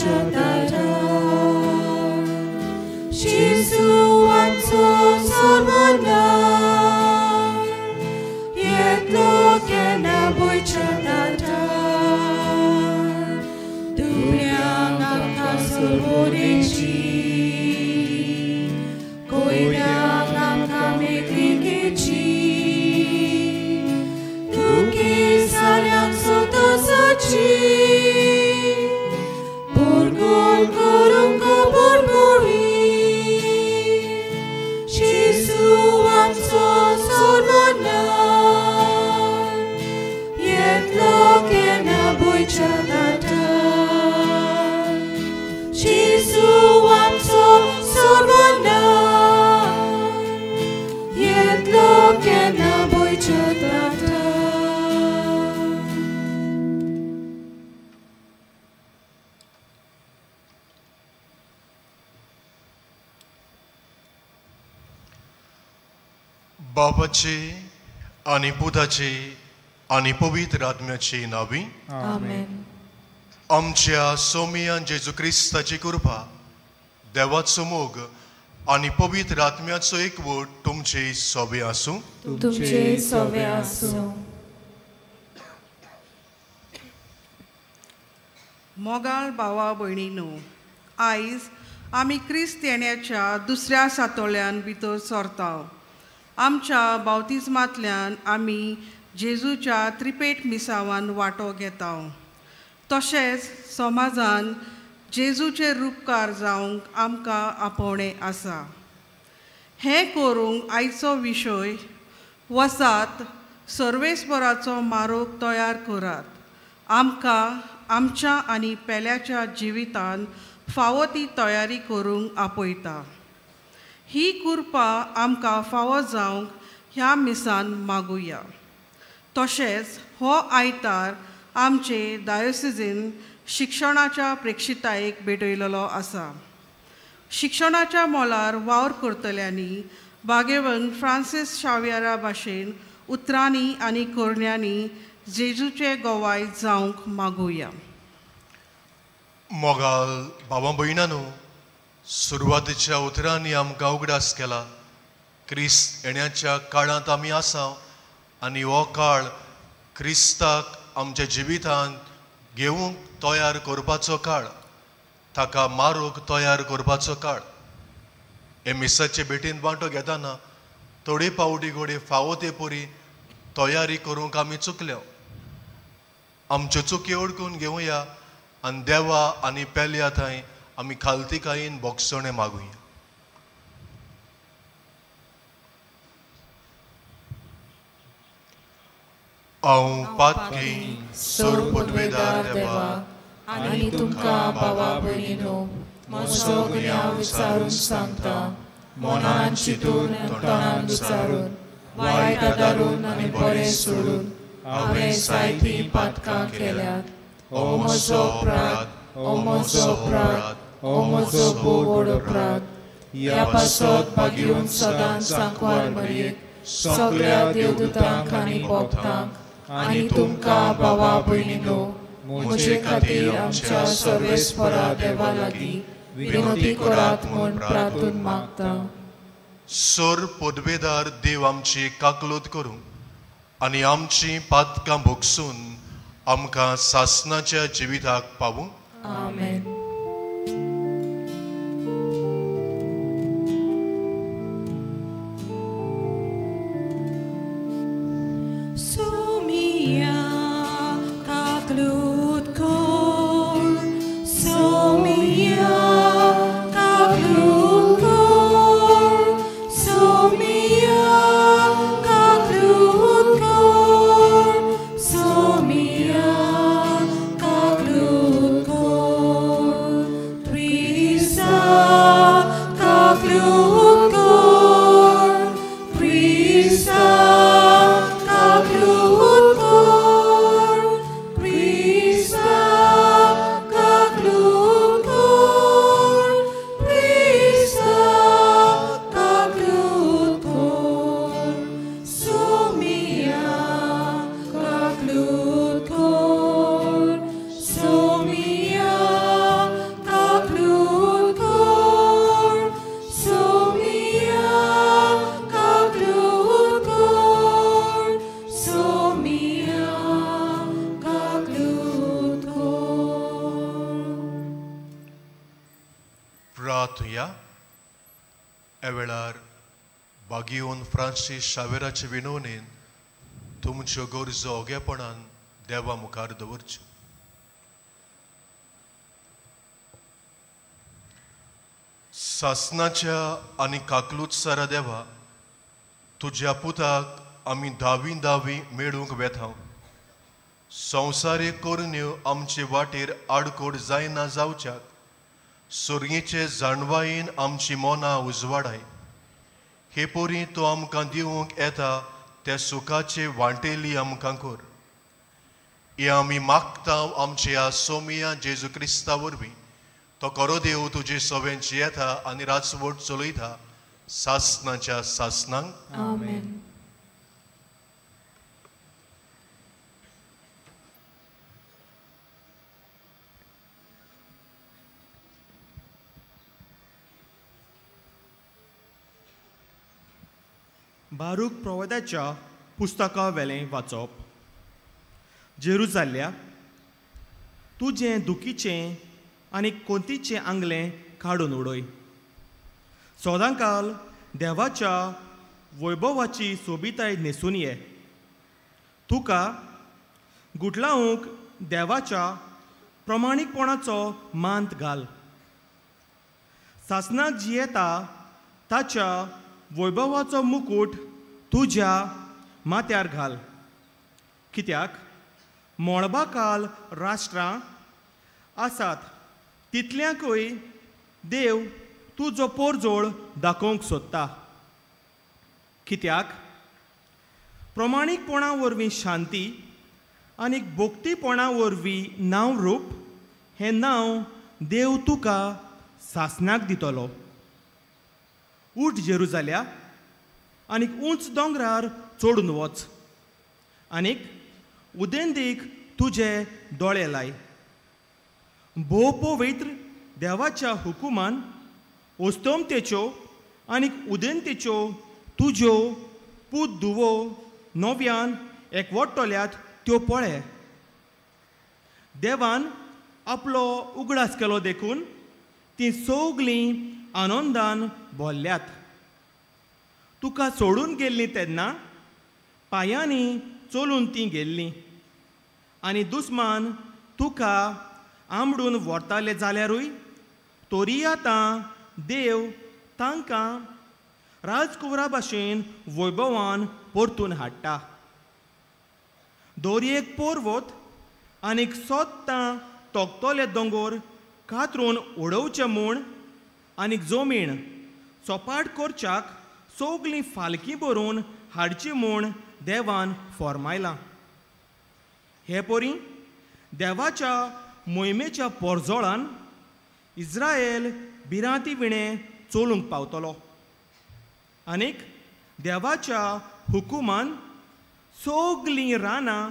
बोयच्या दारार जेजू आमचो सोडवणार येतलो केन्ना बोयच्या दारार दुबळ्यांक आमकां सोडवणेची कोयऱ्यांक आमकां मेकळीकेची दुखी साऱ्यांक सुतासाची पुरगुल करूंक खबर बरी जेजू आमचो सोडवणार येतलो केन्ना बोयच्या दारार जेजू आमचो सोडवणार येतलो केन्ना बोयच्या दारार. बापाची आनी पुताची आनी पवित्र आत्म्याची नावी. आमेन. आमच्या सोमियान जेजू क्रिस्ताची कृपा, देवाचो मोग आनी पवित्र आत्म्याचो एकवट तुमची सोबे आसूं. तुमचे सोबे आसूं. मोगाळ भावा भयणीनो, आयज आमी क्रिस्त येण्याच्या दुसऱ्या सातोळ्यान भितर सरता. आमच्या बावतिज्मांतल्यान आमी जेजूच्या त्रिपेट मिसावान वांटो घेता. तशेंच समाजान जेजूचे रुपकार जावंक आमकां आपोवणें आसा. हें करूंक आयचो विशय वसात सर्वेस्पराचो मारोग तयार करात. आमकां आमच्या आनी पेल्याच्या जिवितान फावो ती तयारी करूंक आपयता. ही कृपा आमकां फावो जावंक ह्या मिसान मागुया. तशेंच हो आयतार आमचे डायोसिजीन शिक्षणाच्या प्रेक्षितायेक भेटयलेलो आसा. शिक्षणाच्या मोलार वावर करतल्यांनी बागेवन फ्रांसीस शावियरा भाशेन उतरांनी आनी करण्यांनी जेजूचे गोवाय जावंक मागुया. मोगाल भावा भयणानो, सुरवातेच्या उतरांनी आमकां उगडास केला क्रिस्त येण्याच्या काळांत आमी आसा आनी हो काळ क्रिस्ताक आमच्या जिवितांत घेवंक तयार करपाचो काळ, ताका मारूंक तयार करपाचो काळ. हे मिसाचे भेटीन वांटो घेतना थोडे पावटी घोडे फावो ते परी तयारी करूंक आमी चुकल्या. आमच्यो चुकी ओळखून घेवया आनी देवा आनी पेल्या थंय आमी खालतीकायेन बोगसणें मागुया. हांव पातकी सोर पदवेदार देवा आनी तुमकां भावा भयणीनो म्हजो गुन्यांव विचारून सांगता, मनान चिंतून तोंडान विचारून वायट आदारून आनी बरें सोडून हांवें जायतीं पातकां केल्यात. ओ म्हजो अपराध, ओ म्हजो अपराध, ओ म्हजो भोव व्हड अपराध. ह्या पासत भागीवन सदांच सांकवार मरयेक सगळ्या देवदूतांक आनी भक्तांक आनी तुमकां भावा भयणीनो म्हजे खातीर आमच्या सर्वेस्परा देवा लागीं विनंती करात म्हूण प्रार्थून मागता. सोर पदवेदार देव आमची काकलूत करूं आनी आमची पातकां भोगसून आमकां सासनाच्या जिविताक पावूं. आमेन. Somiya kaklut kor, थंय या. ह्या वेळार बागियोन फ्रांसीस शावेराचे विनवणेन तुमच्यो गरजो ओगेपणान देवा मुखार दवरच्यो. सासनाच्या आनी काकलुतसरा देवा, तुज्या पुताक आमी धावी धावी मेळूंक वेता. संवसारीक करण्यो आमचे वाटेर आडकोड जायना जावच्याक सुरयेचे जाणवायेन आमची मनां उजवाडाय. हे पोरी तो आमकां दिवंक येता त्या सुखाचे वांटेली आमकां कर. हे आमी मागता आमच्या सोमिया जेजू क्रिस्ता वरवीं. तो करो देव तुजे सवेंची येता आनी राजवट चलयता सासनाच्या सासनांक. आमेन. बारूक प्रवादाच्या पुस्तका वेलें वाचप. जेरुजाल्या, तुजें दुखीचें आनी कोंतीचें आंगलें काडून उडय. सदांकाल देवाच्या वैभवाची सोबिताय न्हेसून ये. तुका गुटलावंक देवाच्या प्रमाणीकपणाचो मांत घाल. सासनाक जियेता ताच्या वैभवाचो मुकूट तुज्या माथ्यार घाल. कित्याक मळबाकाल राष्ट्रां आसात तितल्यांकूय देव तुजो पोरजोळ दाखोवंक सोदता. कित्याक प्रमाणीकपणा वरवीं शांती आनी भोक्तीपणा वरवीं नांव रूप हें नांव देव तुका सासनाक दितलो. उठ जेरुजाल्या आनीक उंच दोंगरार चडून वच आनीक उदेंदीक तुजे दोळे लाय. भोव पवित्र देवाच्या हुकुमान अस्तमतेच्यो आनीक उदेंतेच्यो तुज्यो पूत धुवो नव्यान एकवटल्यात त्यो पळय. देवान आपलो उगडास केलो देखून तीं सगलीं आनंदान भरल्यात. तुका सोडून गेल्लीं तेन्ना पांयांनी चलून तीं गेल्लीं आनी दुस्मान तुका आमडून व्हरताले जाल्यारूय तरी आतां देव तांकां राजकुंवरा भाशेन वैभवान परतून हाडटा. दोरयेक पर्वत आनीक सोदतां तोखतले दोंगोर कातरून उडोवचे म्हूण आनीक जमीण सपाट करच्याक सगलीं फालकी भरून हाडची म्हूण देवान फॉर्मायलां. हे परी देवाच्या मोहिमेच्या पोरजोळान इस्रायल भिरांती विणें चलूंक पावतलो आनीक देवाच्या हुकुमान सगलीं रानां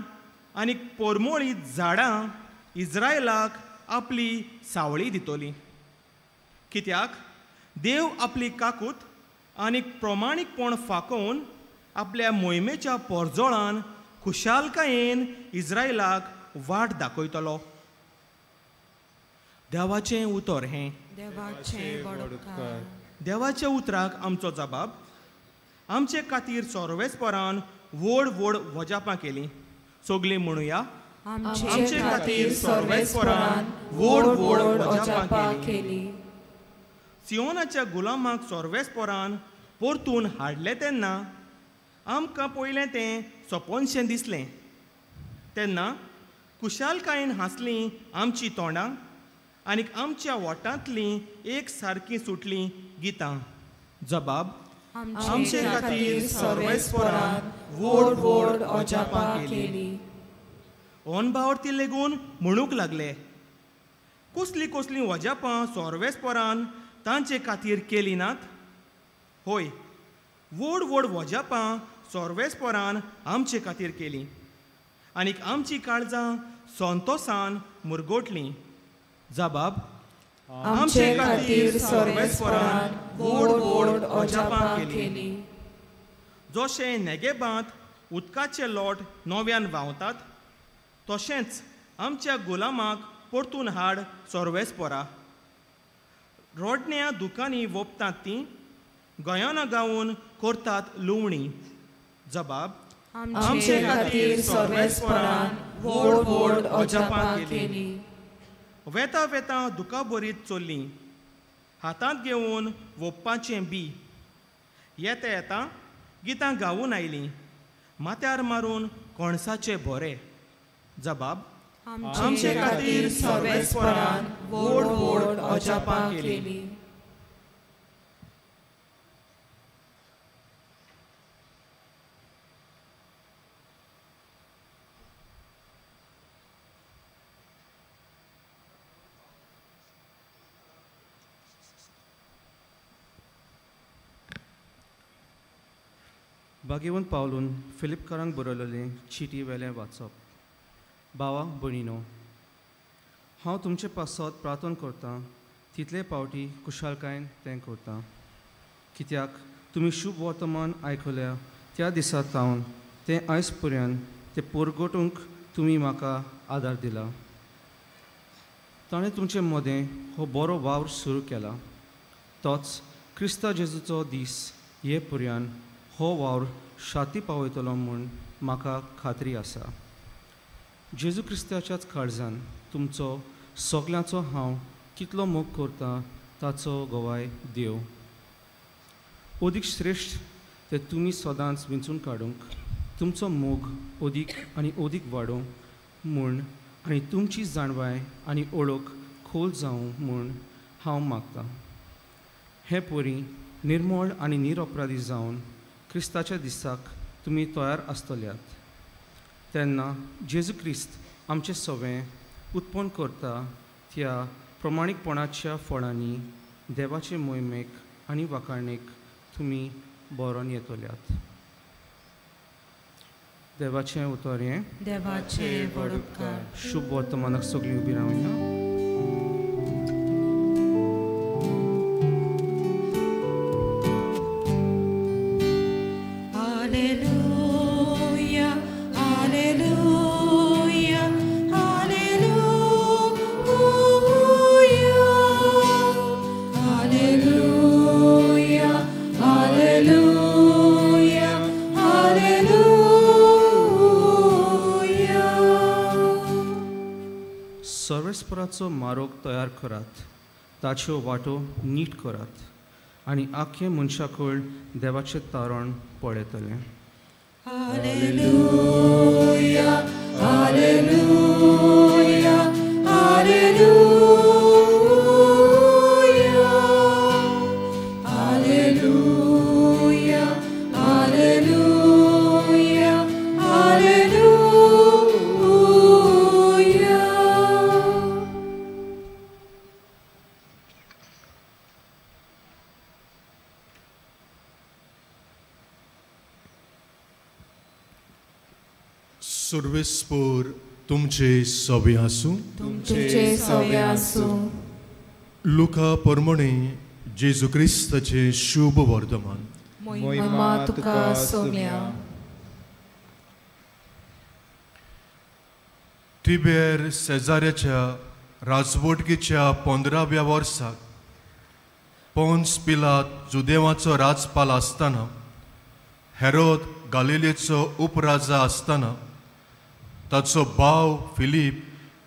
आनी पोरमोळी झाडां इस्रायलाक आपली सावळी दितली. कित्याक देव आपली काकूत आनी प्रमाणीकपण फाकोवन आपल्या मोहिमेच्या पोरजोळान खुशालकायेन इस्रायलाक वाट दाखयतलो. देवाचें उतर हें. देवाच्या उतराक आमचो जबाब. आमचे खातीर सोर्वेस्परान व्हड व्हड वजापां केलीं. सगलीं म्हणुया, आमचे खातीर सोर्वेस्परान व्हड व्हड वजापां केलीं. सियोनाच्या गुलामाक सोर्वेस्परान परतून हाडलें तेन्ना आमकां पयलें तें सपनशें दिसलें. तेन्ना खुशालकायेन हांसलीं आमचीं तोंडां आनीक आमच्या वोटांतलीं एक सारकीं सुटलीं गितां. जबाब, आमचे खातीर सर्वेस्परान व्हड व्हड अजापां केलीं. अनभावर्ती लेगून म्हणूंक लागले, कसलीं कसलीं अजापां सर्वेस्परान तांचे खातीर केलीं नात? होय, व्हड व्हड अजापां सर्वेस्परान आमचे खातीर केलीं आनीक आमचीं काळजां संतोसान मुरगोटलीं. जबाब, आमचे खातीर सर्वेस्परान व्हड व्हड अजापां केलीं. जशें नेगेबांत उदकाचे लोट नव्यान व्हांवतात तशेंच आमच्या गुलामाक परतून हाड सर्वेस्परा. रोडण्या दुकांनी वोपतात ती, गोयाना गावन करतात लुवणी. जबाब, आमचे खातीर सर्वेस्परान व्हड व्हड अजापां केली. वेता वेता दुकां भरीत चल्लीं, हातांत घेवन वोपपाचें बी. येता येता गितां गावून आयलीं, माथ्यार मारून कणसाचे भोरे. जबाब, आमचे खातीर सर्वेस्परान व्हड व्हड अजापां केली. बागेवन पावलून फिलिपकारांक बरयलेले चिटी वेलें वाचप. भावा भयणीनो, हांव तुमचे पासत प्रार्थना करतां तितले पावटी कुशालकायेन तें करतां, कित्याक तुमी शुभ वर्तमान आयकल्या त्या दिसा सावन तें आयज पर्यंत तें परगटूंक तुमी म्हाका आदार दिला. ताणें तुमचे मदें हो बरो वावर सुरू केला, तोच क्रिस्ता जेजूचो दीस हे पर्यंत हो वावर शाती पावयतलो म्हूण म्हाका खात्री आसा. जेजू क्रिस्ताच्याच काळजान तुमचो सगल्यांचो हांव कितलो मोग करता ताचो गवाय देव. अदीक श्रेश्ठ ते तुमी सदांच विंचून काडूंक तुमचो मोग अदीक आनी अदीक वाडोवंक म्हूण आनी तुमची जाणवाय आनी ओळख खोल जावं म्हूण हांव मागतां. हे परी निर्मळ आनी निरपराधी जावन क्रिस्ताच्या दिसाक तुमी तयार आसतल्यात. तेन्ना जेजू क्रिस्त आमचें सवें उत्पन्न करता त्या प्रमाणीकपणाच्या फळांनी देवाचे मोहिमेक आनी वाखाणेक तुमी बरोवन येतल्यात. देवाचें उतर हें. देवाचें व्हड उपकार. शुभ वर्तमानाक सगळीं उबी रावया. सर्वेस्पराचो मारोग तयार करात, ताच्यो वाटो नीट करात आनी आख्खे मनशाकूळ देवाचें तारण पळयतलें. Hallelujah, hallelujah, hallelujah, hallelujah, hallelujah, hallelujah. सर्वेस्पर तुमचे सवे आसूं. तुमचे सवे आसूं. लुका परमणे जेजू क्रिस्ताचें शुभ वर्तमान. महिमा तुका सोम्या. तिबेर सेजाऱ्याच्या राजवटकीच्या 15व्या वर्साक पोन्स पिलात जुदेवाचो राजपाल आसतना, हेरोद गालिलेचो उपराजा आसतना, ताचो भाव फिलीप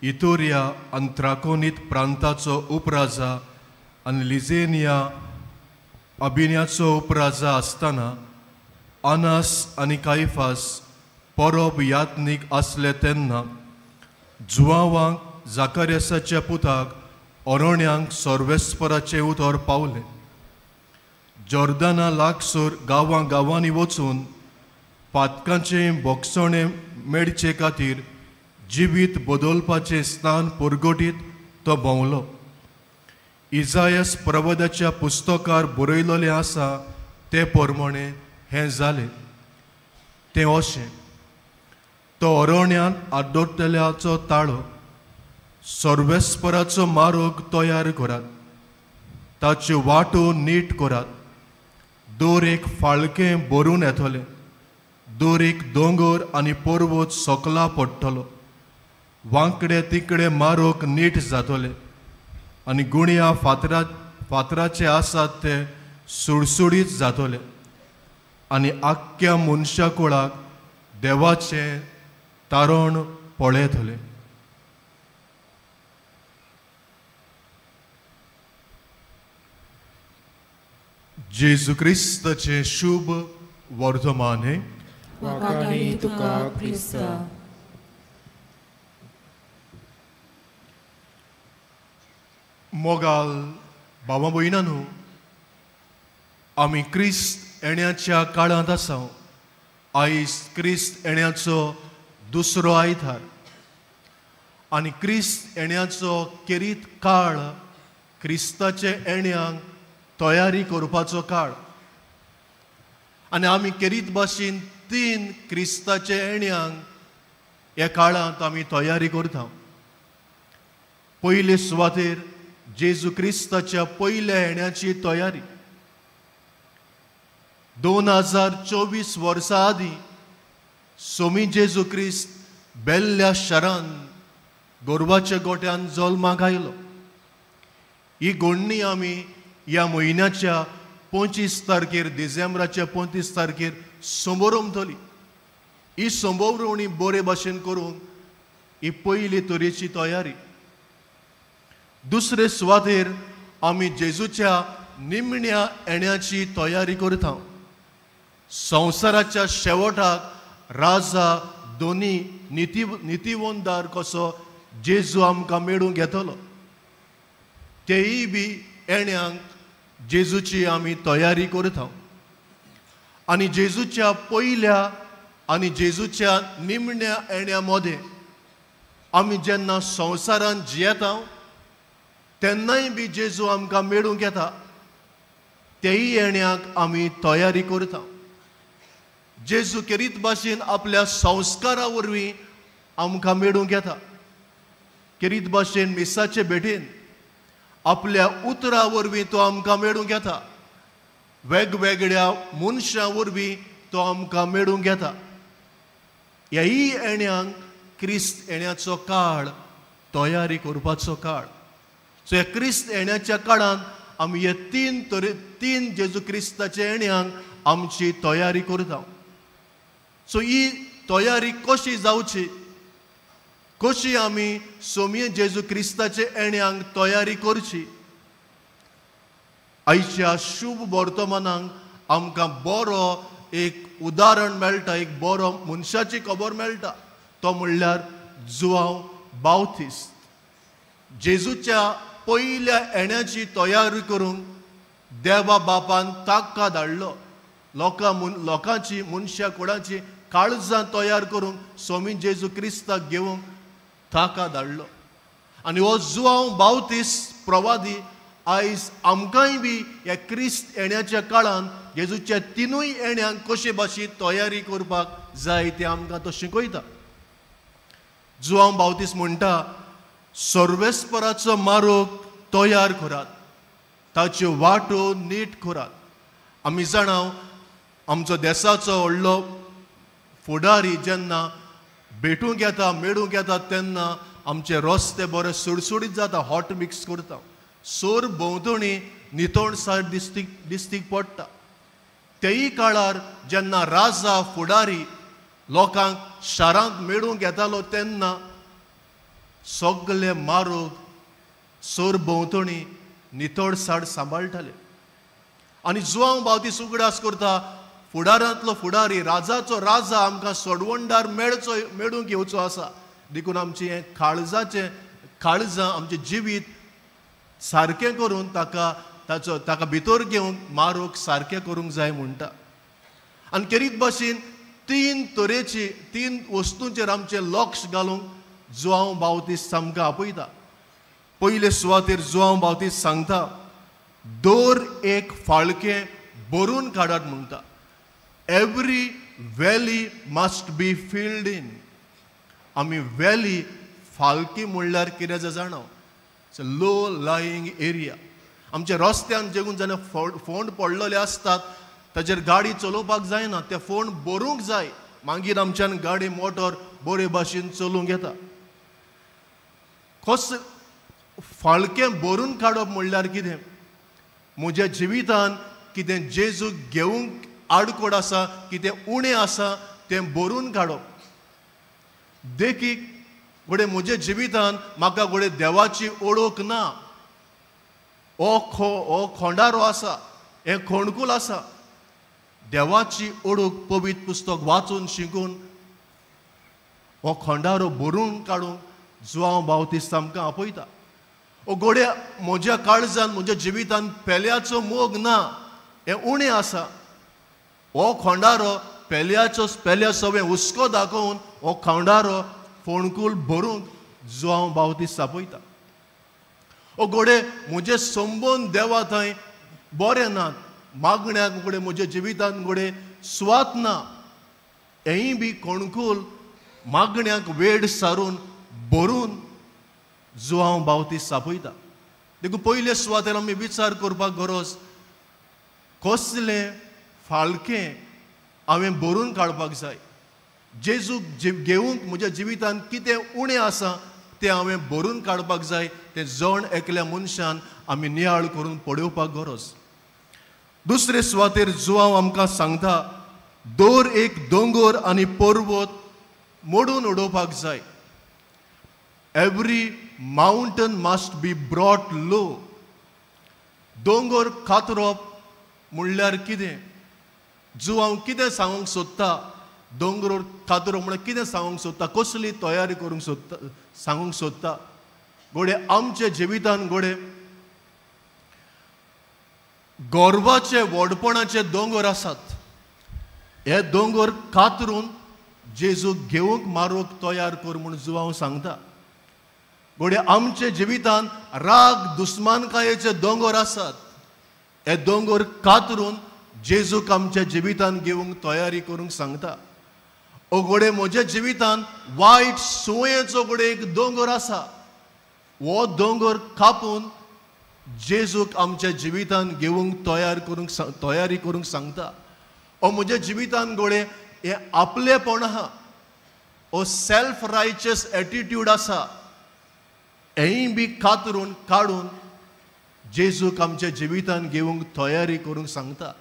इतोरिया आनी त्राकोनीत प्रांताचो उपराजा आनी लिझेनिया अभिन्याचो उपराजा आसतना, अनास आनी कायफास परब यात्नीक आसले तेन्ना जुवांवांक जाकारियासाच्या पुताक अरण्यांक सर्वेस्पराचें उतर पावलें. जॉर्दना लागसर गांवां गांवांनी वचून पातकांचें बोगसणें मेळचे खातीर जिवीत बदलपाचें स्थान परगटीत तो भोंवलो. इजायस प्रवादाच्या पुस्तकार बरयलेलें आसा ते प्रमाणें हें जालें. तें अशें, तो अरण्यांत आड्डतल्याचो ताळो, सर्वेस्पराचो मार्ग तयार करात, ताच्यो वाटो नीट करात, दर एक फाळकें भरून येतलें, दर एक दोंगर आनी पर्वत सकला पडटलो, वांकडे तिकडे मारोक नीट जातले आनी गुणया फातराचे आसात ते सुडसुडीत जातले आनी आख्ख्या मनशा कुळाक देवाचें तारण पळयतले. जेजू क्रिस्ताचें शुभ वर्तमान हें. वाखाणी तुका क्रिस्ता. मोगाल भावा भयणांनो, आमी क्रिस्त येण्याच्या काळांत आसा. आयज क्रिस्त येण्याचो दुसरो आयतार आनी क्रिस्त येण्याचो केरीत काळ क्रिस्ताचे येण्याक तयारी करपाचो काळ. आनी आमी केरीत भाशेन तीन क्रिस्ताचे येण्याक ह्या काळांत आमी तयारी करता. पयले सुवातेर जेजू क्रिस्ताच्या पयल्या येण्याची तयारी. 2024 वर्सां आदीं सोमी जेजू क्रिस्त बेल्ल्या शारान गोरवाच्या गोट्यान जल्माक आयलो. ही घडणी आमी ह्या म्हयन्याच्या 25 तारखेर, डिसेंबराच्या 25 तारखेर समोरमतली. ही समोरवणी बरे भाशेन करूंक ही पयली तरेची तयारी. दुसरे सुवातेर आमी जेजूच्या निमण्या येण्याची तयारी करता. संवसाराच्या शेवटाक राजा दोनी नितीवंदार कसो जेजू आमकां मेळूंक येतलो, तेय बी येण्याक जेजूची आमी तयारी करता. आनी जेजूच्या पयल्या आनी जेजूच्या निमण्या येण्या मदें आमी जेन्ना संवसारांत जियेता तेन्नाय बी जेजू आमकां मेळूंक येता, तेय येण्याक आमी तयारी करता. जेजू केरीत भाशेन आपल्या संस्कारा वरवीं आमकां मेळूंक येता. केरीत भाशेन मिसाचे भेटेन आपल्या उतरा वरवीं तो आमकां मेळूंक येता. वेगवेगळ्या मनशां वरवीं तो आमकां मेळूंक येता. ह्याय येण्याक क्रिस्त येण्याचो काळ तयारी करपाचो काळ. सो ह्या क्रिस्त येण्याच्या काळांत आमी हे तीन जेजू क्रिस्ताच्या येण्याक आमची तयारी करता. सो ही तयारी कशी जावची, कशी आमी सोमये जेजू क्रिस्ताचे येण्याक तयारी करची, आयच्या शुभ वर्तमानाक आमकां बरो एक उदाहरण मेळटा, एक बरो मनशाची खबर मेळटा. तो म्हणल्यार जुआंव बाउतीस्त. जेजूच्या पयल्या येण्याची तयारी करूंक देवा बापान ताका धाडलो. लोकांची मनशां कोणाची काळजां तयार करूंक स्वामी जेजू क्रिस्ताक घेवंक ताका धाडलो. आनी हो जुआंव बाउतीस्त प्रवादी आयज आमकांय बी ह्या क्रिस्त येण्याच्या काळान जेजूच्या तिनूय येण्यांक कशे भाशेन तयारी करपाक जाय तें आमकां तो शिकयता. जुआंव बाउतीस्त म्हणटा, सर्वेस्पराचो मार्ग तयार करात, ताच्यो वाटो नीट करात. आमी जाणा आमचो देसाचो व्हडलो फुडारी जेन्ना भेटूंक येता, मेळूंक येता तेन्ना आमचे रस्ते बरे सुडसुडीत जाता, हॉट मिक्स करता, सोर भोंवतणी नितळसाण दिस्तीक पडटा. तेय काळार जेन्ना राजा फुडारी लोकांक शारांत मेळूंक येतालो तेन्ना सगळे मार्ग सोर भोंवतणी नितळसाण सांबाळटाले. आनी जुआंव बाउतीस्त उगडास करता, फुडारांतलो फुडारी राजाचो राजा आमकां सोडवणदार मेळूंक येवचो आसा, देखून आमचें हें काळजां आमचें जिवीत सारकें करून ताका भितर घेवंक मार्ग सारकें करूंक जाय म्हणटा. आनी केरीत भाशेन तीन तरेची तीन वस्तूंचेर आमचें लक्ष घालूंक जुआंव बाउतीस्त आमकां आपयता. पयले सुवातेर जुआंव बाउतीस्त सांगता, दर एक फाळकें भरून काडात म्हणटा. Every valley must be filled in. आमी व्हॅली फाळकी म्हणल्यार कितें जाणा, it's a low lying area. आमच्या रस्त्यान जेगून जाल्यार फोंड पडलेले आसतात ताचेर गाडी चलोवपाक जायना, ते फोंड भरूंक जाय, मागीर आमच्यान गाडी मोटर बरे भाशेन चलूंक येता. कस फाळकें भरून काडप म्हणल्यार कितें, म्हज्या जिवितान कितें जेजूक घेवंक आडकोड आसा, कितें उणें आसा तें भरून काडप. देखीक घडये म्हज्या जिवितान म्हाका घडये देवाची ओळख ना, हो खोंडारो आसा, हें खोणकूल आसा. देवाची ओळख पवित्र पुस्तक वाचून शिकून हो खोंडारो भरून काडूंक जुआंव बावतिस्त आमकां आपयता. ओ घडये म्हज्या काळजान म्हज्या जिवितान पेल्याचो मोग ना, हें उणें आसा. हो खोंडारो पेल्याचो पेल्या सवें हुस्को दाखोवन हो खोंडारो फोणकूल भरूंक जुआंव बावतिस्त आपयता. ओ घडये म्हजें संबंद देवा थंय बरें नात, मागण्याक घडये म्हज्या जिवितान घडये सुवात ना, हेंय बी कोणकूल मागण्याक वेळ सारून भरून जुआंव बावतिस्त आपयता. देखून पयले सुवातेर आमी विचार करपाक गरज, कसलें फाळकें हांवें भरून काडपाक जाय, जेजूक घेवंक म्हज्या जिवितान कितें उणें आसा तें हांवें भरून काडपाक जाय. तें जण एकल्या मनशान आमी नियाळ करून पळोवपाक गरज. दुसरे सुवातेर जुआंव आमकां सांगता, दर एक दोंगर आनी पर्वत मोडून उडोवपाक जाय. Every mountain must be brought low. दोंगर कातरप म्हणल्यार कितें? जुआंव कितें सांगूंक सोदता? दोंगर कातरप म्हणल्यार कितें सांगूंक सोदता? कसली तयारी करूंक सोदता, सांगूंक सोदता? घडये आमच्या जिवितान घडये गर्वाचे व्हडपणाचे दोंगर आसात, हे दोंगर कातरून जेजूक घेवंक मारूंक तयार कर म्हूण जुआंव सांगता. घडये आमच्या जिवितान राग दुस्मानकायेचे दोंगर आसात, हे दोंगर कातरून जेजूक आमच्या जिवितान घेवंक तयारी करूंक सांगता. ओ घडये म्हज्या जिवितान वायट संवयेचो घडये एक दोंगर आसा, हो दोंगर कापून जेजूक आमच्या जिवितान घेवंक तयार करूंक तयारी करूंक सांगता. ओ म्हज्या जिवितान घडये हें आपलेपण आहा, ओ सेल्फ रायचस एटिट्यूड आसा, हेंय बी कातरून काडून जेजूक आमच्या जिवितान घेवंक तयारी करूंक सांगता.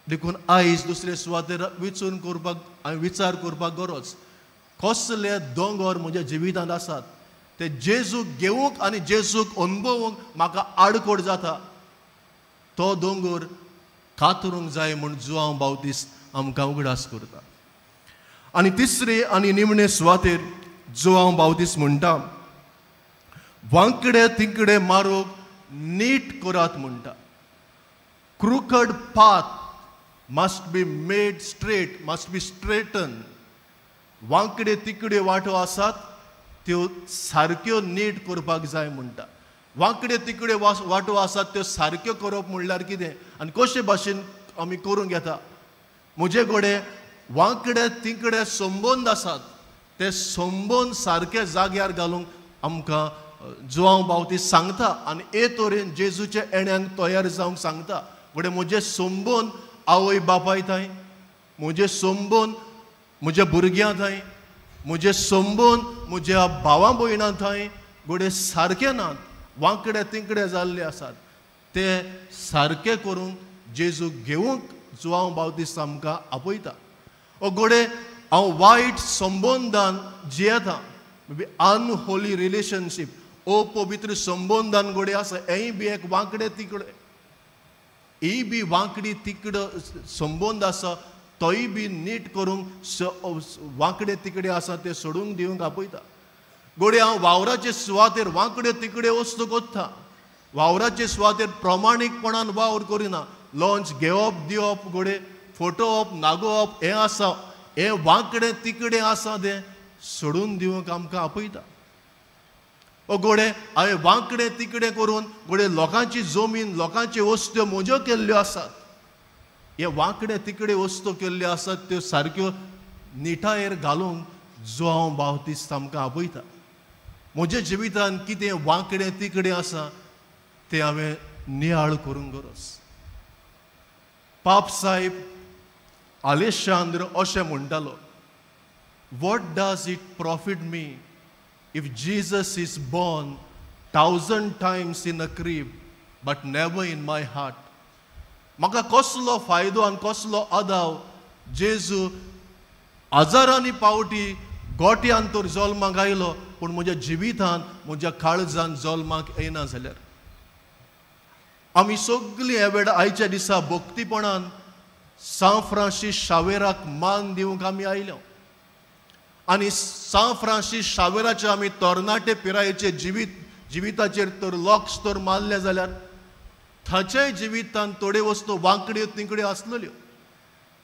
देखून आयज दुसरे सुवातेर विचून करपाक हांवें विचार करपाक गरज, कसले दोंगर म्हज्या जिवितांत आसात ते जेजूक घेवंक आनी जेजूक अनुभवूंक म्हाका आडकोड जाता, तो दोंगर कातरूंक जाय म्हूण जुआंव बावतिस्त आमकां उगडास करता. आनी तिसरे आनी निमणे सुवातेर जुआंव बावतिस्त म्हणटा, वांकडे तिकडे मारूंक नीट करात म्हणटा. Crooked path must be made straight, must be straighten. वांकडे तिकडे वाटो आसात त्यो सारक्यो नीट करपाक जाय म्हणटा. वांकडे तिकडे वाटो आसात त्यो सारक्यो करप म्हणल्यार कितें आनी कशे भाशेन आमी करूंक येता? म्हजे कडेन वांकडे तिकडे संबंद आसात, ते संबंद सारके जाग्यार घालूंक आमकां जुआंव बावतिस्त सांगता आनी हे तरेन जेजूच्या येण्यांक तयार जावंक सांगता. घडये म्हजे संबंद आवय बापाय थंय, म्हजे संबंद म्हज्या भुरग्यां थंय, म्हजे संबंद म्हज्या भावा भयणां थंय घडये सारके नात, वांकडे तिकडे जाल्ले आसात, ते सारके करूंक जेजूक घेवंक जुआंव बावतिस्त आमकां आपयता. ओ घडये हांव वायट संबंदान जियेता, अनहोली रिलेशनशीप, अपवित्र संबंदान घडये आसा, हेंय बी एक वांकडे तिकडे, ही बी वांकडी तिकडो संबंद आसा तोय बी नीट करूंक वांकडे तिकडे आसा ते सोडूंक दिवंक आपयता. घडये हांव वावराचे सुवातेर वांकडे तिकडे वस्तू कोत्ता, वावराचे सुवातेर प्रमाणीकपणान वावर करिना, लॉन्च घेवप दिवप, घडये फोटोवप नागोवप हें आसा, हें वांकडे तिकडे आसा तें सोडून दिवंक आमकां आपयता. ओ घडये हांवें वांकडे तिकडे करून घडये लोकांची जमीन, लोकांच्यो वस्तू म्हज्यो केल्ल्यो आसात, हे वांकडे तिकडे वस्तू केल्ल्यो आसात त्यो सारक्यो निटायेर घालूंक जुआंव बावतिस्त आमकां आपयता. म्हज्या जिवितान कितें वांकडे तिकडे आसा तें हांवें नियाळ करूंक गरज. पाप साहेब आलेशांद्र अशें म्हणटालो, what does it profit me if Jesus is born 1,000 times in a crib but never in my heart. म्हाका कसलो फायदो आनी कसलो आदाव जेजू हजारांनी पावटी गोट्यान तर जल्माक आयलो पूण म्हज्या जिवितान म्हज्या काळजान जल्माक येना जाल्यार. आमी सगळीं ह्या वेळार आयच्या दिसा भक्तीपणान सांत फ्रांसीस शावेराक मान दिवंक आमी आयलो आनी सांत फ्रांसीस शावेराचे आमी तरणाटे पिरायेचे जिविताचेर तर लक्ष तर मारलें जाल्यार ताच्याय जिवितान थोड्यो वस्तू वांकड्यो तिकड्यो आसलेल्यो,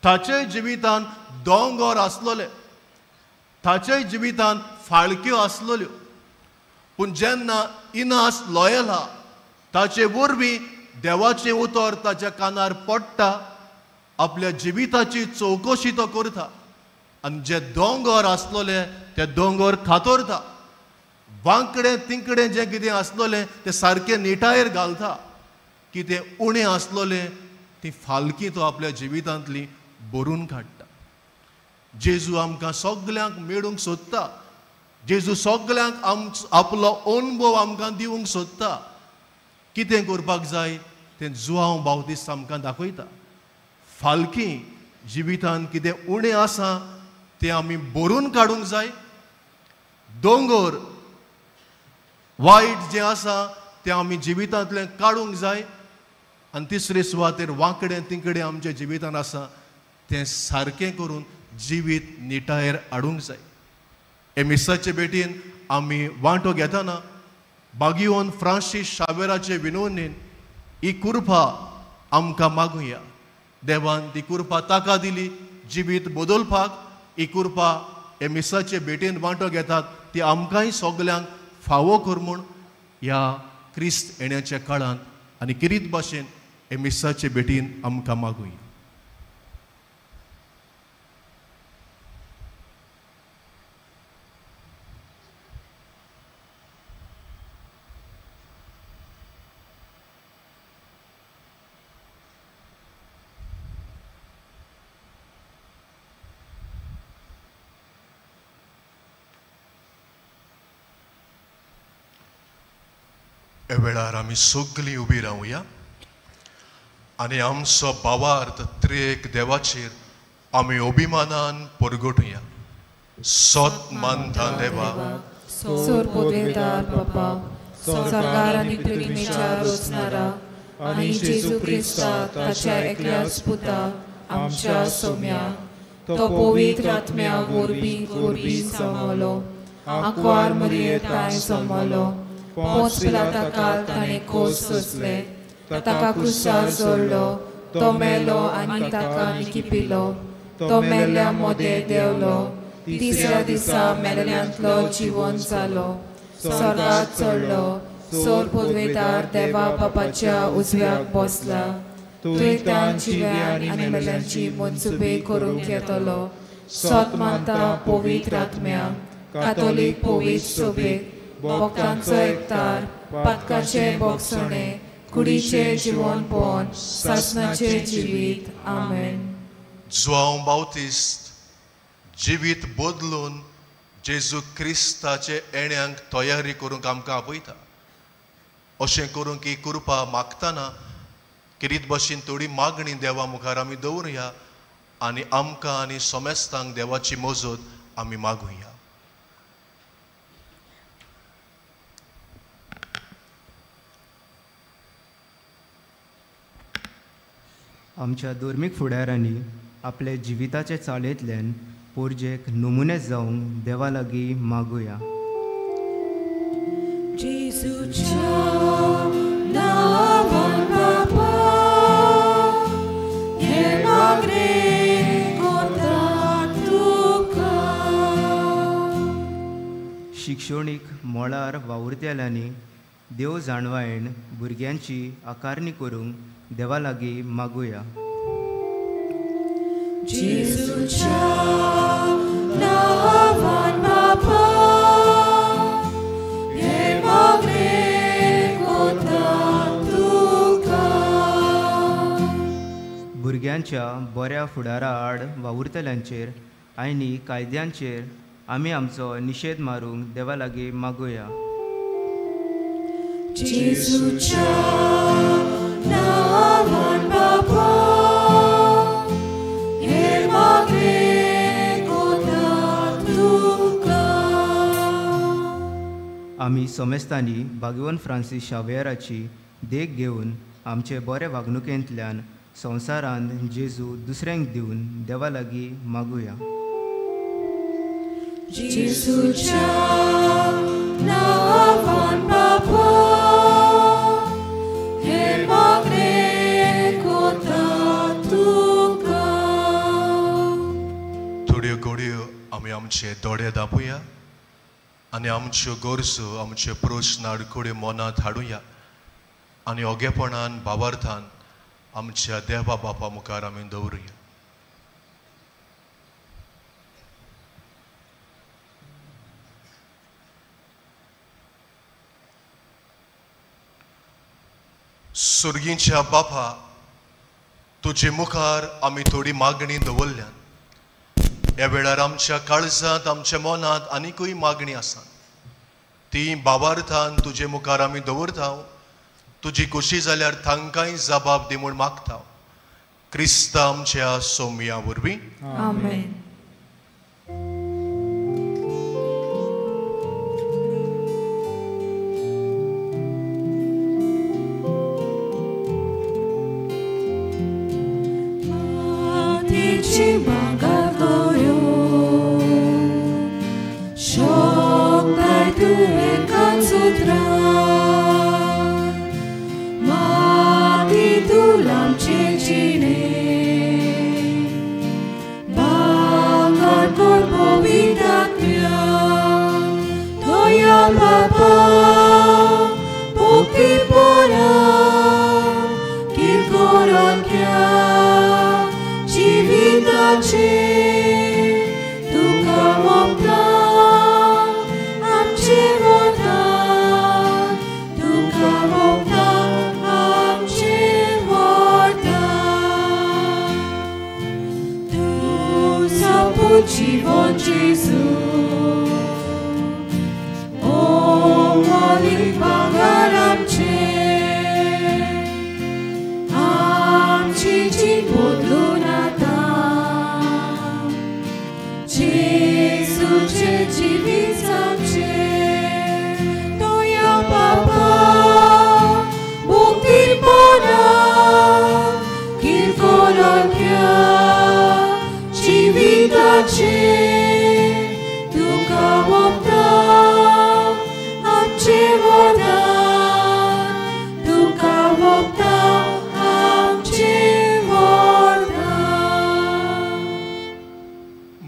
ताच्याय जिवितान दोंगर आसलेले, ताच्याय जिवितान फाळक्यो आसलेल्यो. पूण जेन्ना इनास लोयला ताचे वरवीं देवाचें उतर ताच्या कानार पडटा, आपल्या जिविताची चवकशी तो करता आनी जे दोंगर आसलेले ते दोंगर खातरता, वांकडें तिंकडें जें कितें आसलेलें तें सारकें निटायेर घालता, कितें उणें आसलेलें ती फालकी तो आपल्या जिवितांतली भरून काडटा. जेजू आमकां सगल्यांक मेळूंक सोदता, जेजू सगल्यांक आपलो अणभव आमकां दिवंक सोदता. कितें करपाक जाय तें जुआंव बावतीस्त आमकां दाखयता. फालकी जिवितान कितें उणें आसा तें आमी भरून काडूंक जाय, दोंगर वायट जें आसा तें आमी जिवितांतलें काडूंक जाय आनी तिसरे सुवातेर वांकडें तिकडें आमच्या जिवितान आसा तें सारकें करून जिवीत निटायेर हाडूंक जाय. हे मिसाचे भेटीन आमी वांटो घेतना बागियोन फ्रांसीस शावेराचे विनवणेन ही कृपा आमकां मागुया. देवान ती कृपा ताका दिली जिवीत बदलपाक, ही कृपा हे मिसाचे भेटेन वांटो घेतात ती आमकांय सगल्यांक फावो कर म्हूण ह्या क्रिस्त येण्याच्या काळांत आनी किरीत भाशेन हे मिसाचे भेटीन आमकां मागुया. ह्या वेळार आमी सगळीं उबी रावया आनी आमचो भावार्थ त्रिएक देवाचेर आमी अभिमानान परगटुया. सत मानता देवा, सोर पोदवेदार बापा, सरकार आनी पृथ्वीच्या रचणारा आनी जेजू क्रिस्ता ताच्या एकल्याच पुता आमच्या सोम्या, तो पवित्र आत्म्या वरवीं गोरवीं जमलो, आंकवार मरिये तांय जमलो, पोंच पिलाता ताणें खोस सोंसले, ताका क्रुसार जोडलो, तो मेलो आनी ताका निकिपिलो, तो मेल्ल्या मोदें देंवलो, तिसऱ्या दिसा मेल्ल्यांतलो जिवन जालो, स्वर्गात चडलो, सोर पदवेदार देवा बापाच्या उजव्याक बसला, थंय जिव्या आनी मेल्ल्यांची मनसुबे करूंक येतलो. सत मानता पवित्र आत्म्या, कातोलीक पवित्र सोबेक, भक्तांचो एकतार, पातकाचे बोगसणे, कुडीचे जिवनपण, सासनाचे जिवीत. आमेन. जुआंव बावतीस्त जिवीत बदलून जेजू क्रिस्ताचे येण्यांक तयारी करूंक आमकां आपयता. अशें करूंक ही कृपा मागतना किरीत भाशेन थोडी मागणी देवा मुखार आमी दवरुया आनी आमकां आनी समेस्तांक देवाची मजत आमी मागुया. आमच्या धर्मीक फुडारांनी आपले जिविताचे चाळेंतल्यान पोरजेक नमुने जावंक देवा लागीं मागुया. शिक्षणीक मळार वावुरतल्यांनी देव जाणवायेन भुरग्यांची आकारणी करूंक देवा लागीं मागुया. जेजूच्या नांवान बापा हें मागणें कोता तुका. भुरग्यांच्या बऱ्या फुडारा आड वावुरतल्यांचेर आनी कायद्यांचेर आमी आमचो निशेध मारूंक देवा लागीं मागुया. जेजूच्या आमी समेस्तांनी भाग्यवंत फ्रांसीस शावेराची देख घेवन आमचे बरे वागणुकेंतल्यान संवसारांत जेजू दुसऱ्यांक दिवन देवा लागीं मागुया. जेजूच्या नांवान बापा हे मागणें कोता तुका. थोड्यो घडयो आमी आमचे दोळे दापुया आनी आमच्यो गरजो आमचे प्रस्न आडखळ्यो मनांत हाडुया आनी ओगेपणान भावार्थान आमच्या देवा बापा मुखार आमी दवरुया. सुर्गींच्या बापा, तुजे मुखार आमी थोडी मागणी दवरल्यान. ह्या वेळार आमच्या काळजांत आमच्या मनांत आनिकूय मागणी आसा, ती भावार्थान तुजे मुखार आमी दवरता. तुजी खोशी जाल्यार तांकांय जबाब दी म्हूण मागता. क्रिस्त आमच्या सोमया वरवीं. आमेन.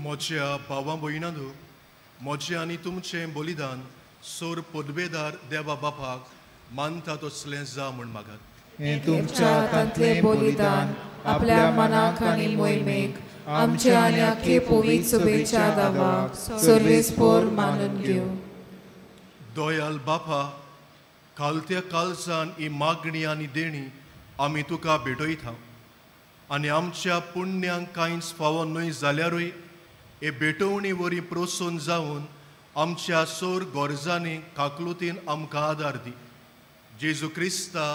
म्हज्या भावा भयणांनो, म्हजें आनी तुमचें बलिदान सोर पदवेदार देवा बापाक मानता तसलें जा म्हूण मागात. हें तुमच्या हातांतलें बलिदान आपल्या मनाक आनी मोहिमेक आमच्या आनी आख्खे पवित्र सभेच्या दावाक सर्वेस्पोर मानून घेवं. दयाल बापा, कालत्या कालसान ही मागणी आनी देणी आमी तुका भेटयता आनी आमच्या पुण्यांक कांयच फावो न्हय जाल्यारूय हे भेटवणी वरी प्रोत्सोन जावन आमच्या सोर गरजांनी काकलुतीन आमकां आदार दी. जेजू क्रिस्ता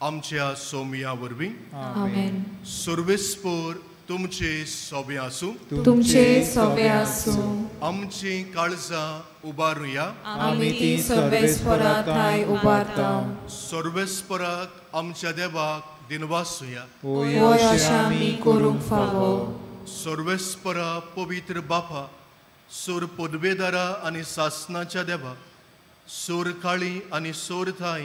आमच्या सोमया वरवीं. आमेन. सर्वेस्पोर तुमचे सोबे आसूं. तुमचे सोबे आसूं. आमची काळजां उबारुया. आमी ती सर्वेस्परा थाय उबारता. सर्वेस्पराक आमच्या देवाक दिनवासुया. होय अशें आमी करूंक फावो. सर्वेस्परा पवित्र बापा, सोर पदवेदारा आनी सासनाच्या देवा, सोर काळी आनी सोर थाय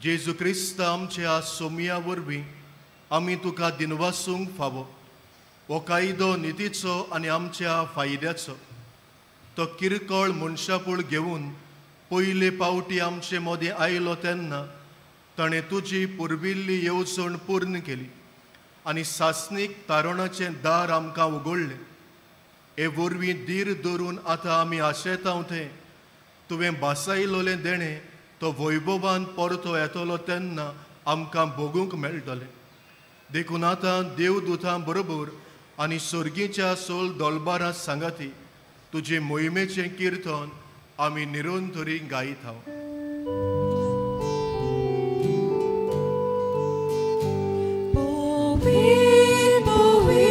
जेजू क्रिस्त आमच्या सोमया वरवीं आमी तुका दिनवासूंक फावो. हो कायदो नितीचो आनी आमच्या फायद्याचो. तो किरकोळ मनशापूळ घेवन पयले पावटी आमचे मदें आयलो तेन्ना ताणें तुजी पुर्विल्ली येवजण पूर्ण केली आनी सासणीक तारणाचें दार आमकां उगडलें. हे वरवीं धीर धरून आतां आमी आशेता तें तुवें भासायलोलें देणें तो वैभवान परतो येतलो तेन्ना आमकां भोगूंक मेळटलें. देखून आतां देवदूतां बरोबर आनी सर्गीच्या सोल दोलबारां सांगाती तुजे मोहिमेचें किर्तन आमी निरंतरी गायत हांव. Powi, powi,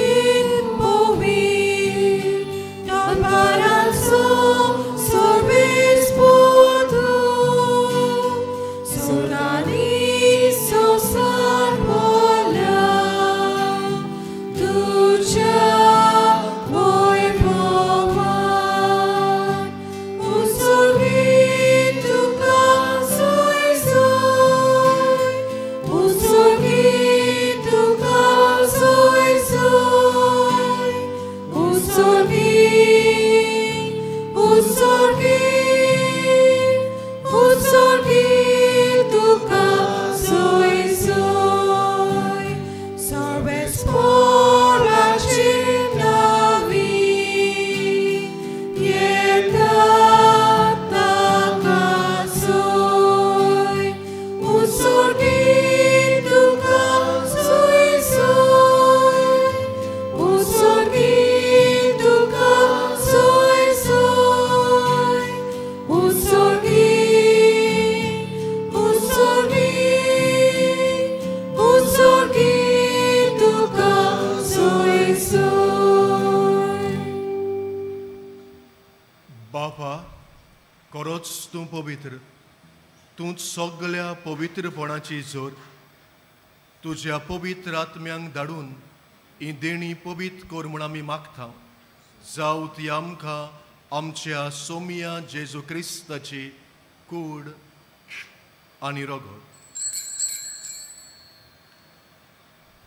एकलोच तूं पवित्र, तूं सगल्या पवित्रपणाची जोर। तुज्या पवित्र आत्म्यांक धाडून ही देणी पवित्र कर म्हूण आमी मागता। जावं ती आमकां आमच्या सोमिया जेजू क्रिस्ताची कूड आनी रगत।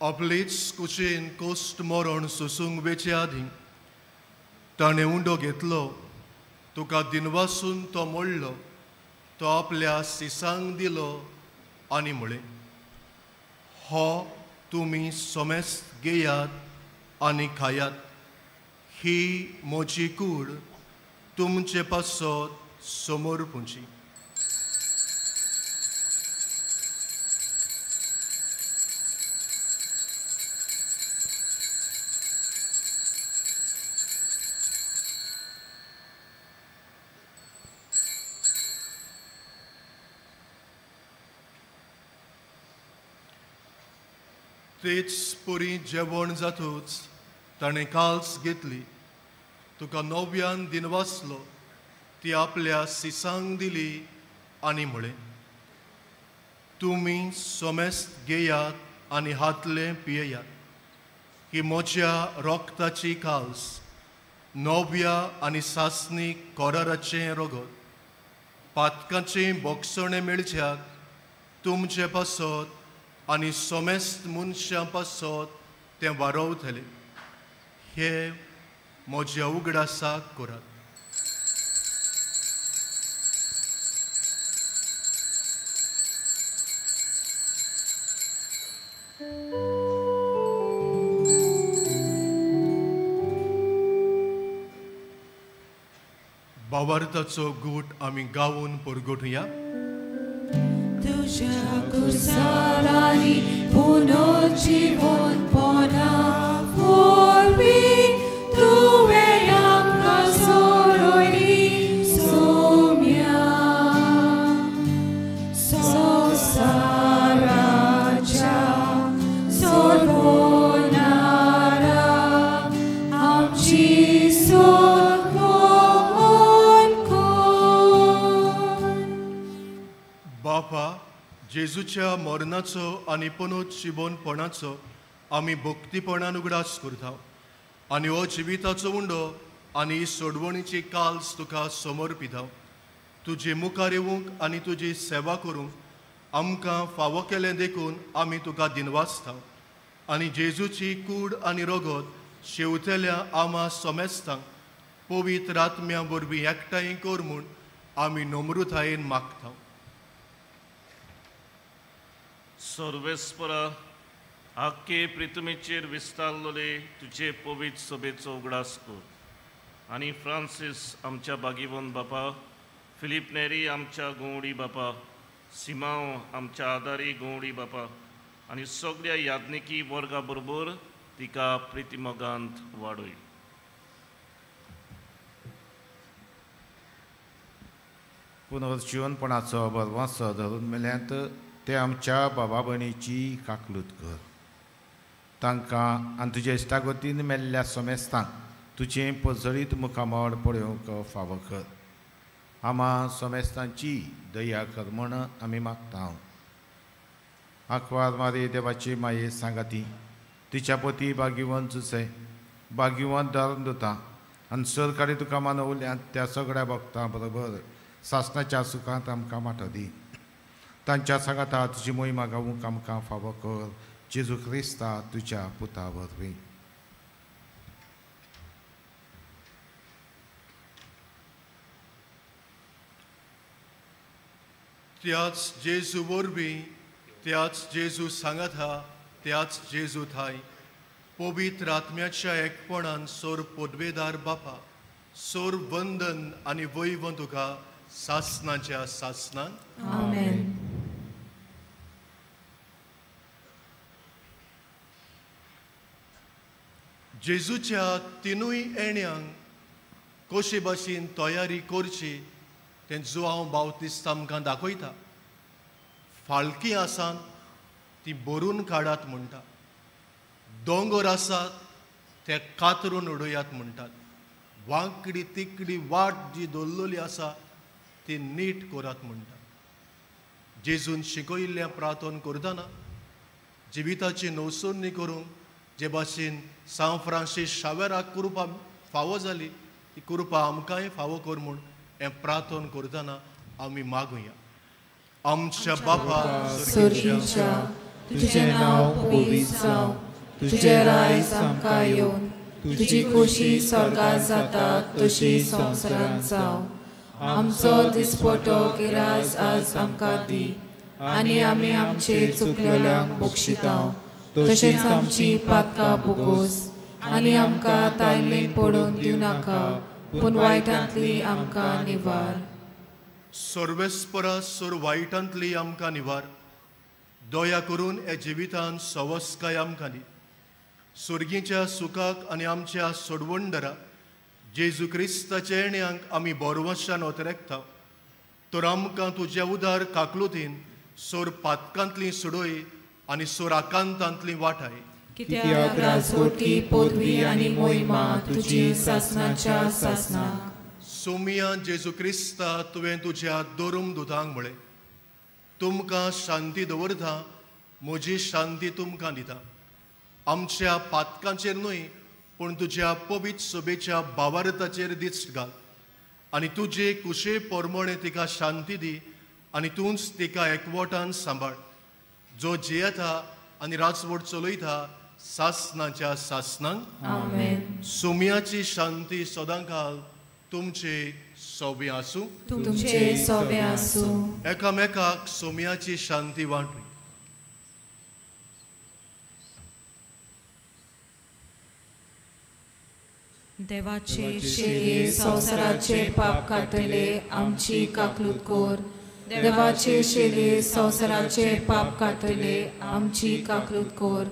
आपलेच कुशीन कोश्ट मरण सोसूंक वेचे आदीं ताणें उंडो घेतलो, तुका दिनवासून तो मोडलो, तो आपल्या सिसांक दिलो आनी म्हळें, हो तुमी सोमेस्त घेयात आनी खायात, ही म्हजी कूड तुमचे पासत समोर पुंची। तेच परी जेवण जातूच ताणें काल्स घेतली, तुका नव्यान दिनवासलो, ती आपल्या सिसांक दिली आनी म्हळें, तुमी सोमेस्त घेयात आनी हातलें पियेयात, ही म्हज्या रोगताची काल्स, नव्या आनी सासणी कराराचें रगत, पातकाचें बोगसणें मेळच्याक तुमचे पासत आनी सोमेस्त मनशां पासत तें वारवतलें। हे म्हज्या उगडासाक करात। भावार्थाचो गूट आमी गावून परगटुया। तुझ्या कुसारांनी पुनर्जीवन पना वरवीं तुवें आमकां सोडयली सोम्या संवसाराच्या सोडवणारा आमची सोडवण कर। बापा, जेजूच्या मरणाचो आनी पुनर्जिवनपणाचो आमी भक्तीपणान उगडास करता आनी हो जिविताचो उंडो आनी सोडवणीची काल्स तुका समर्पिता। तुजे मुखार येवंक आनी तुजी सेवा करूंक आमकां फावो केलें देखून आमी तुका दिनवासता आनी जेजूची कूड आनी रगत शेवतेल्या आमा समेस्तांक पवित्र आत्म्या वरवीं एकठांय कर म्हूण आमी नम्रतायेन मागता। सर्वेस्परा, आख्खे पृथ्वीचेर विस्तारलेले तुजे पवित्र सभेचो उगडास कर आनी फ्रांसीस आमच्या बागीवन बापा, फिलीप नेरी आमच्या गवडी बापा, सिमांव आमच्या आदारी गवडी बापा आनी सगळ्या याज्ञिकी वर्गा बरोबर तिका प्रितिमोगांत वाडय। पुनर्जिवनपणाचो बरवासो धरून मेल्यांत ते आमच्या बाबा भयणीची काकलूत कर, तांकां आनी तुज्या इश्टागतीन मेल्ल्या सोमेस्तांक तुजें पजळीत मुखामळ पळोवंक फावो कर। आमा सोमेस्तांची दया कर म्हूण आमी मागता। आंकवार मारी देवाची माये सांगाती तिच्या पती भाग्यवंत जुसे भाग्यवंत धर्मदुता आनी सरकारी तुका मानवल्यात त्या सगळ्या भक्तां बरोबर सासणाच्या सुखांत आमकां वांटो दी। तांच्या सांगाता तुजी मोहिमा गावूंक आमकां फावो कर, जेजू क्रिस्ता तुज्या पुता वरवीं। त्याच जेजू वरवीं, त्याच जेजू सांगाता, त्याच जेजू थाय पवित्र आत्म्याच्या एकपणान सोर पदवेदार बापा, सोर वंदन आनी वैवंत तुका सासनाच्या सासनान। आमेन। जेजूच्या तिनूय येण्यांक कशे भाशेन तयारी करची तें जुआंव बावतिस्त आमकां दाखयता। फाळकी आसात ती भरून काडात म्हणटा, दोंगर आसात ते कातरून उडयात म्हणटात, वांकडी तिकडी वाट जी दवरलेली आसा ती नीट करात म्हणटा. जेजून शिकयिल्लें प्रार्थन करतना जिविताची नवसरणी करूंक जे भाशेन सांव फ्रांसीस शावेराक कृपा फावो जाली ती कृपा आमकांय फावो कर म्हूण हें प्रार्थन करतना आमी मागुया. आमच्या बापा स्वर्गीच्या, तुजें नांव पवित्र जावं, तुजें राज आमकां येवन, तुजी खोशी स्वर्गार जाता तशी संवसारांत जावं. आमचो दिसपटो गिरास आज आमकां दी आनी आमी आमचे चुकलेल्यांक बक्षिता तशेंच आमची पातकां बोगोस आनी आमकां तायलेन पडून दिवं नाका पूण वायटांतली आमकां निवार. सर्वेस्परा सोर वायटांतली आमकां निवार. दया करून हे जिवितान सवस्काय आमकां दी. सुर्गीच्या सुखाक आनी आमच्या सोडवणदारा जेजू क्रिस्ताच्या येण्यांक आमी बोरवशान ओतरेकता. तर आमकां तुज्या उदार काकलुतीन सोर पातकांतली सोडय आनी सोर आकांतांतली वाटाय. कित्याक राजवटी पदवी आनी मोहिमा तुजी सासनाच्या सासनाक. सोमिया जेजू क्रिस्ता तुवें तुज्या दोरूम दुतांक म्हळें, तुमकां शांती दवरता, म्हजी शांती तुमकां दिता. आमच्या पातकांचेर न्हय पूण तुज्या पवित्र सभेच्या भावार्थाचेर दिश्ट घाल आनी तुजे कुशे परमणे तिका शांती दी आनी तूंच तिका एकवटान सांबाळ, जो जियेता आनी राजवट चलयता सासनाच्या सासनांक. आमेन. सोमियाची शांती सदांकाल तुमचे सोबे आसूं. तुमचे सोबे आसूं. एकामेकाक सोमियाची शांती वांटू. देवाचे शेरे संवसाराचे पाप काडटले आमची काकलूत कर. देवाचे शेरे संवसाराचे पाप काडटले आमची काकलूत कर.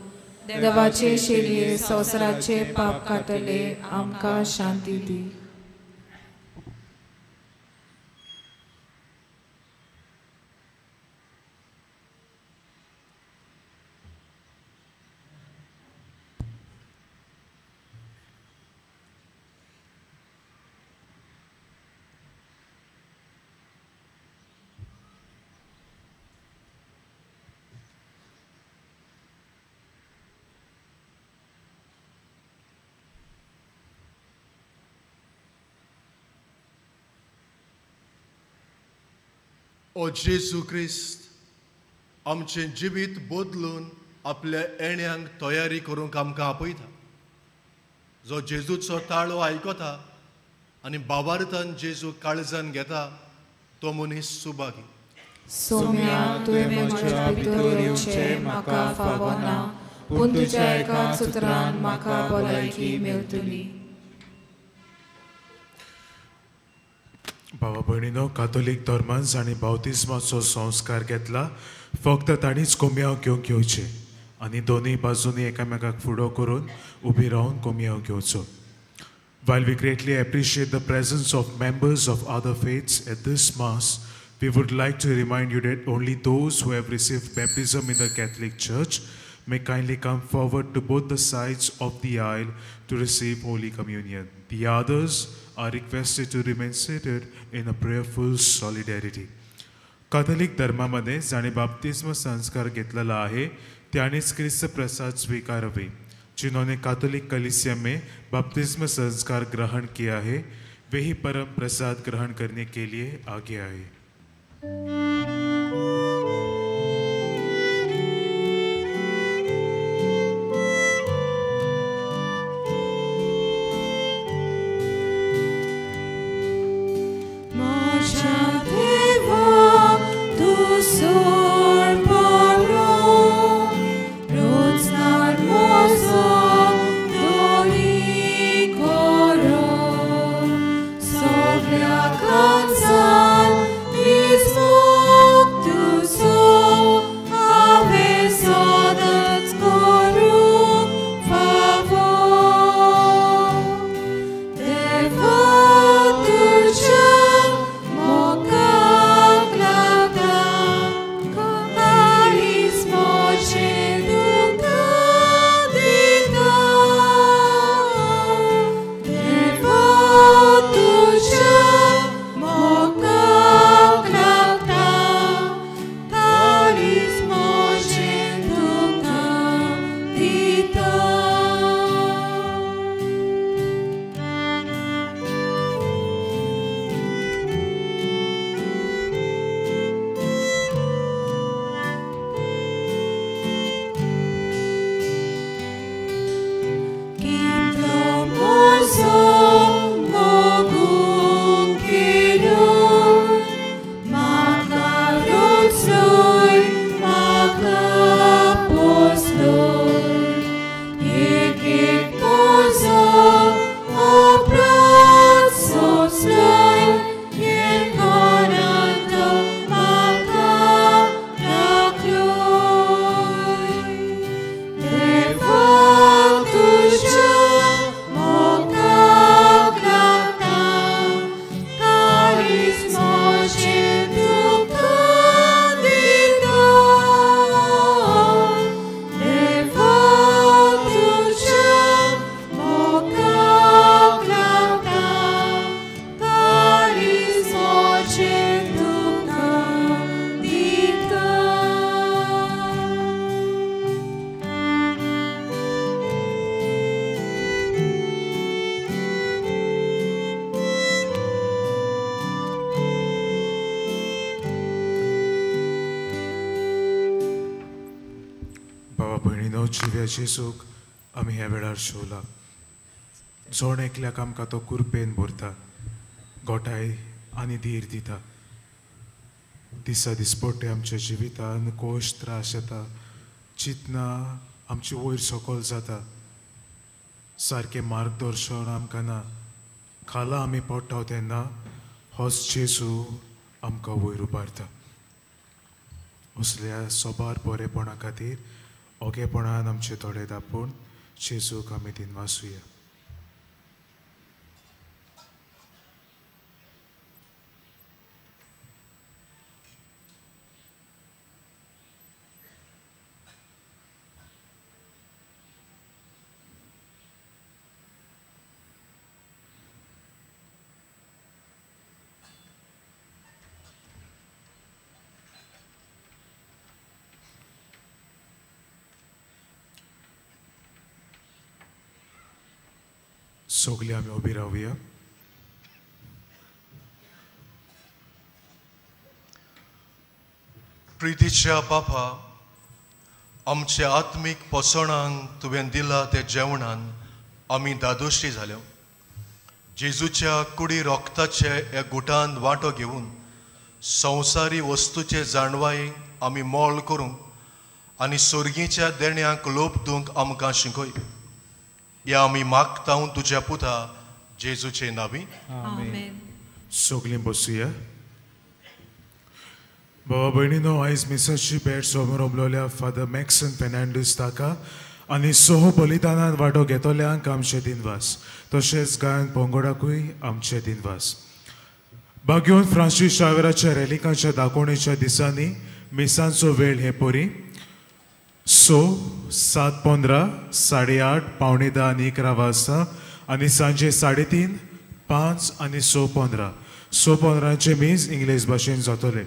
देवाचे शेरे संवसाराचे पाप काडटले आमकां शांती दी. ओ जेजू क्रिस्त, आमचें जिवीत बदलून आपल्या येण्यांक तयारी करूंक आमकां आपयता. जो जेजूचो ताळो आयकता आनी बाबार्थान जेजू काळजान घेता तो मनीस सुभागी. सोम्या, तुवें म्हज्या भितर येवचें म्हाका फावना, पूण तुज्या एका सुत्रान म्हाका भलायकी मेळटली. भावा भयणीनो, कातोलीक धर्मान जांणी बावतिस्माचो संस्कार घेतला फक्त तांणीच कोमयांव घेवंक घेवचें आनी दोनूय बाजूंनी एकामेकाक फुडो करून उबी रावन कोमयांव घेवचो. While we greatly appreciate the presence of members of other faiths at this mass, we would like to remind you that only those who have received baptism in the Catholic Church may kindly come forward to both the sides of the aisle to receive Holy Communion. The others are requested to remain seated in a prayerful solidarity. Catholic धर्मामध्ये जाणे बाप्तिस्म संस्कार घेतलेला आहे त्यानेच क्रिस्त प्रसाद स्वीकारावे. जिन्होंने Catholic कलीसिया में बपतिस्म संस्कार ग्रहण किया है वे ही परम प्रसाद ग्रहण करने के लिए आगे आए. Cansan, this बाबा भयणीनो, जिव्या जेजूक आमी ह्या वेळार शिवला. जोण एकल्याक आमकां तो कुरपेन भरता, गोठाय आनी धीर दिता. दिसा दिसपट्टे आमच्या जिवितान कोश त्रास येता, चिंतना आमची वयर सकयल जाता, सारकें मार्गदर्शन आमकां ना, खाला आमी पडटा तेन्ना होच जेजू आमकां वयर उबारता. असल्या सोबार बरेपणा खातीर ओगेपणान आमचे दोळे दापून जेजूक आमी दिनवासुया. सगळीं आमी उबी रावया. प्रितीच्या बापा, आमच्या आत्मीक पोसणांक तुवें दिला त्या जेवणान आमी दादोशी जाल्यो. जेजूच्या कुडी रोगताचे ह्या गुटान वांटो घेवन संवसारी वस्तूचे जाणवाय आमी मोल करूंक आनी सोर्गीच्या देण्यांक लोप दिवंक आमकां शिकय. ह्या आमी मागता तुज्या पुता जेजूचे नावी. सगळीं बसुया. बाबा भयणीनो, आयज मिसाची भेट समोर उमलोल्या फादर मॅक्सन फेर्नांडीस ताका आनी सोह बलिदानान वांटो घेतल्यांक आमचे दिनवास, तशेंच गायन पंगडाकूय आमचे दिनवास. बाग्योन फ्रांसीस शावेराच्या रेलिकांच्या दाखोवणेच्या दिसांनी मिसांचो वेळ हे परी 6, 7:15, 8:30, 9:45 आनी 11 वाजता आनी सांजे 3:30, 5 आनी 6:15. 6:15 मीस इंग्लीश भाशेन जातले.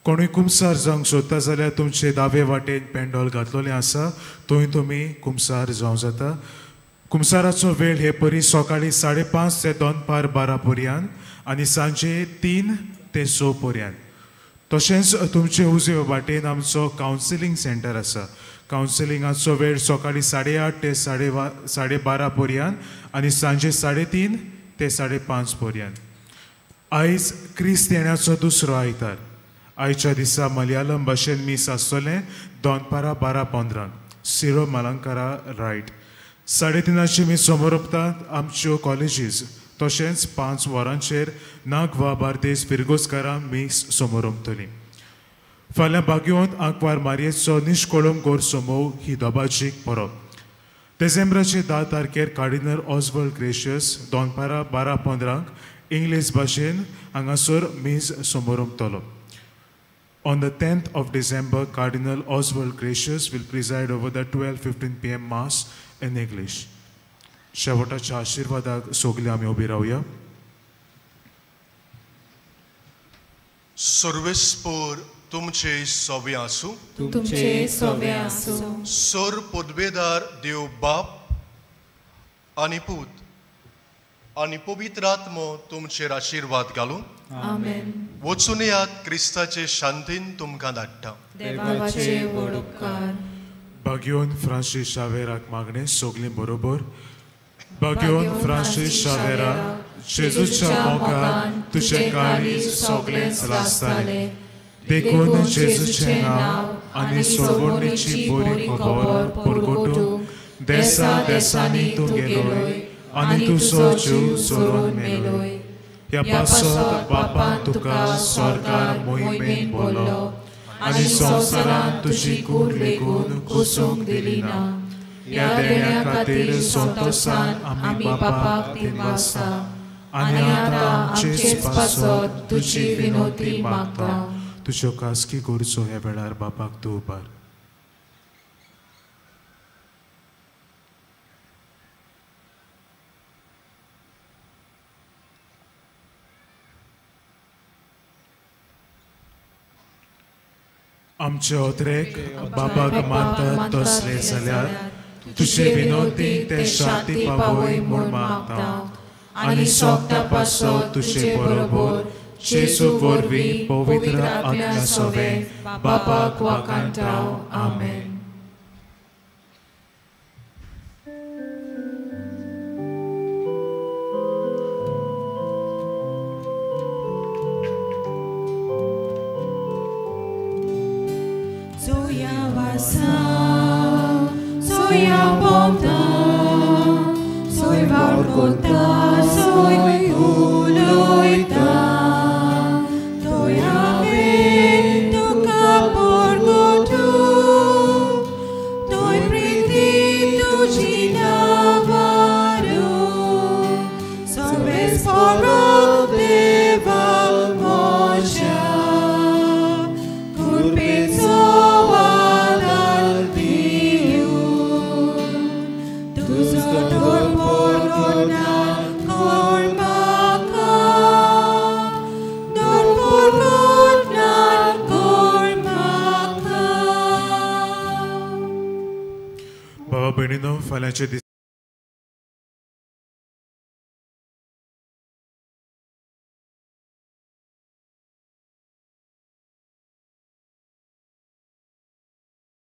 कोणूय कुमसार जावंक सोदता जाल्यार तुमचे दावे वाटेन पेंडोल घातलेलें आसा, थंय तुमी कुमसार जावं जाता. कुमसाराचो वेळ हे परी सकाळी 5:30 ते दनपार 12 पर्यंत आनी सांजे 3 ते 6 पर्यंत. तशेंच तुमचे उजवे वाटेन आमचो कावन्सिलींग सेंटर आसा. कावन्सिलिंगाचो वेळ सकाळी 8:30 ते 12:30 पर्यंत आनी सांजे 3:30 ते 5:30 पर्यंत. आयज क्रिस्त येण्याचो दुसरो आयतार. आयच्या दिसा मलयालम भाशेन मीस आसतलें दनपारां 12:15, सिरो मलंकारा रायट. 3:30 मीस समोर उपतात आमच्यो कॉलेजीस, तशेंच 5 वरांचेर नागवा बार्देस फिरगोजकारां मीस समोर उमतली. फाल्यां बागयोंत आंकवार मारयेचो निश्कोळम गोर समोव ही दबाजीक परब. डिसेंबराचे 10 तारखेर कार्डिनल ऑजवर्ल्ड ग्रेशियस दनपारां 12:15 इंग्लीश भाशेन हांगासर मीस समोर उमतलो. On the 10th of December, Cardinal Oswald Gracious will preside over the 12:15 p.m. Mass in English. शेवटाच्या आशिर्वादाक सगळे आमी उबी रावया. सर्वेस्पोर तुमचे सोवे आसूं, तुमचे सोवे आसूं. सोर पदवेदार देव बाप आनी पूत आनी पवित्र आत्मो तुमचेर आशिर्वाद घालूं. आमेन. वचून यात, क्रिस्ताचे शांतीन तुमकां धाडटा. देवाचे व्हड उपकार. बाग्योन फ्रांसीस शावेराक मागणें सगळीं बरोबर. बाग्योन फ्रांसीस शावेरा, जेजूच्या मोगान तुजें काळीज सगळेंच लासतालें, देखून जेजूचें नांव आनी सोडवणीची बरी खबर परगटूंक देसा देसांनी तूं गेलोय आनी तुजो जीव सोडून मेलोय. ह्या पासत बापान तुका स्वर्गार मोहिमेन बोल्लो आनी संवसारान तुजी कूड लेगून कुसूंक दिली ना. ह्या देण्या खातीर संतोसान आमी बापाक दिनवासता आनी आतां आमचेच पासत तुजी विनोती मागता. तुज्यो खासगी गरजो ह्या वेळार बापाक तूं उबार. आमचे ओत्रेक बाबाक मानतात तसले जाल्यार तुजे विनोती ते शांती पावय म्हूण मागता आनी सोगता पासत तुजे बरोबर जेजू वरवीं पवित्र आत्म्या सोवे बापाक वाखाणटा. आमेन. आसा सोय आपोवता सोय वाडकोता सोय उलयता थंय हांवें तुका परगटूं थंय प्रिती तुजी नावारू सवेस परब देवा म्हज्या कृपेचो आदार दिवन तुजो दोर परगटना कर म्हाका दोर परगटना कर म्हाका. बाबा भयणीनो, फाल्यांच्या